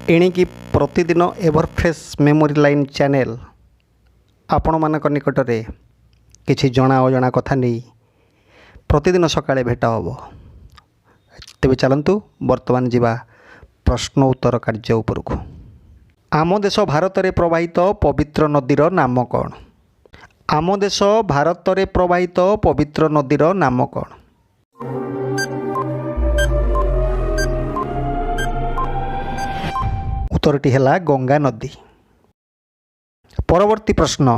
ଏଣିକି ପ୍ରତିଦିନ ଏଭରଫ୍ରେଶ୍ memory line channel ଆପଣମାନଙ୍କ ନିକଟରେ କିଛି ଜଣା ଅଜଣା କଥା ନେଇ ପ୍ରତିଦିନ ସକାଳେ ଭେଟ ହେବ। ତେବେ ଚାଲନ୍ତୁ ବର୍ତ୍ତମାନ ଯିବା ପ୍ରଶ୍ନ ଉତ୍ତର କାର୍ଯ୍ୟ ଉପରକୁ। ଆମ ଦେଶ ଭାରତରେ ପ୍ରବାହିତ ପବିତ୍ର ନଦୀର ନାମ କ'ଣ? ଆମ ଦେଶ ଭାରତରେ ପ୍ରବାହିତ ପବିତ୍ର ନଦୀର ନାମ କ'ଣ? ଉତ୍ତରଟି ହେଲା ଗଙ୍ଗା ନଦୀ। ପରବର୍ତ୍ତୀ ପ୍ରଶ୍ନ,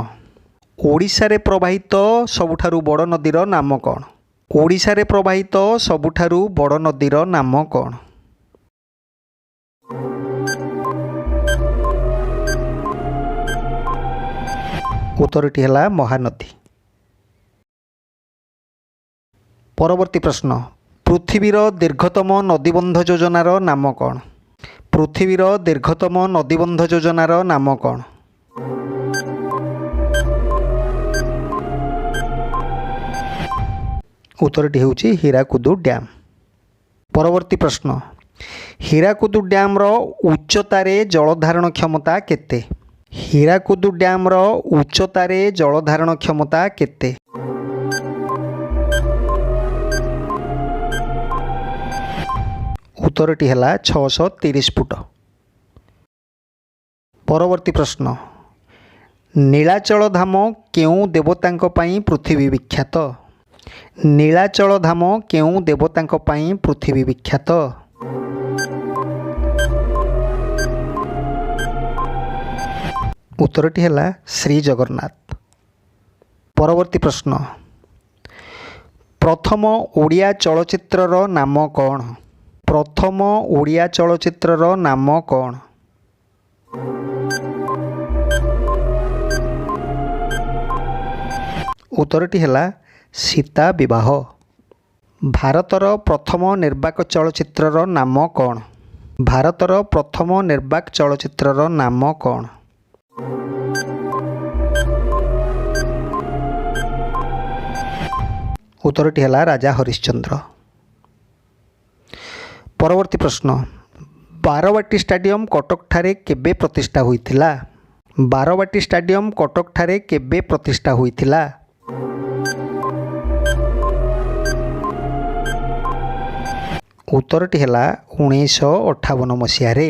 ଓଡ଼ିଶାରେ ପ୍ରବାହିତ ସବୁଠାରୁ ବଡ଼ ନଦୀର ନାମ କ'ଣ? ଓଡ଼ିଶାରେ ପ୍ରବାହିତ ସବୁଠାରୁ ବଡ଼ ନଦୀର ନାମ କ'ଣ? ଉତ୍ତରଟି ହେଲା ମହାନଦୀ। ପରବର୍ତ୍ତୀ ପ୍ରଶ୍ନ, ପୃଥିବୀର ଦୀର୍ଘତମ ନଦୀବନ୍ଧ ଯୋଜନାର ନାମ କ'ଣ? ପୃଥିବୀର ଦୀର୍ଘତମ ନଦୀବନ୍ଧ ଯୋଜନାର ନାମ କ'ଣ? ଉତ୍ତରଟି ହେଉଛି ହୀରାକୁଦୁ ଡ୍ୟାମ୍। ପରବର୍ତ୍ତୀ ପ୍ରଶ୍ନ, ହୀରାକୁଦୁ ଡ୍ୟାମ୍ର ଉଚ୍ଚତାରେ ଜଳଧାରଣ କ୍ଷମତା କେତେ? ହୀରାକୁଦୁ ଡ୍ୟାମ୍ର ଉଚ୍ଚତାରେ ଜଳଧାରଣ କ୍ଷମତା କେତେ? ଉତ୍ତରଟି ହେଲା 630 ଫୁଟ। ପରବର୍ତ୍ତୀ ପ୍ରଶ୍ନ, ନୀଳାଚଳ ଧାମ କେଉଁ ଦେବତାଙ୍କ ପାଇଁ ପୃଥିବୀ ବିଖ୍ୟାତ? ନୀଳାଚଳ ଧାମ କେଉଁ ଦେବତାଙ୍କ ପାଇଁ ପୃଥିବୀ ବିଖ୍ୟାତ? ଉତ୍ତରଟି ହେଲା ଶ୍ରୀ ଜଗନ୍ନାଥ। ପରବର୍ତ୍ତୀ ପ୍ରଶ୍ନ, ପ୍ରଥମ ଓଡ଼ିଆ ଚଳଚ୍ଚିତ୍ରର ନାମ କ'ଣ? ପ୍ରଥମ ଓଡ଼ିଆ ଚଳଚ୍ଚିତ୍ରର ନାମ କ'ଣ? ଉତ୍ତରଟି ହେଲା ସୀତା ବିବାହ। ଭାରତର ପ୍ରଥମ ନିର୍ବାକ ଚଳଚ୍ଚିତ୍ରର ନାମ କ'ଣ? ଭାରତର ପ୍ରଥମ ନିର୍ବାକ ଚଳଚ୍ଚିତ୍ରର ନାମ କ'ଣ? ଉତ୍ତରଟି ହେଲା ରାଜା ହରିଶ୍ଚନ୍ଦ୍ର। ପରବର୍ତ୍ତୀ ପ୍ରଶ୍ନ, ବାରବାଟୀ ଷ୍ଟାଡ଼ିୟମ୍ କଟକଠାରେ କେବେ ପ୍ରତିଷ୍ଠା ହୋଇଥିଲା? ବାରବାଟୀ ଷ୍ଟାଡ଼ିୟମ୍ କଟକଠାରେ କେବେ ପ୍ରତିଷ୍ଠା ହୋଇଥିଲା? ଉତ୍ତରଟି ହେଲା 1958 ମସିହାରେ।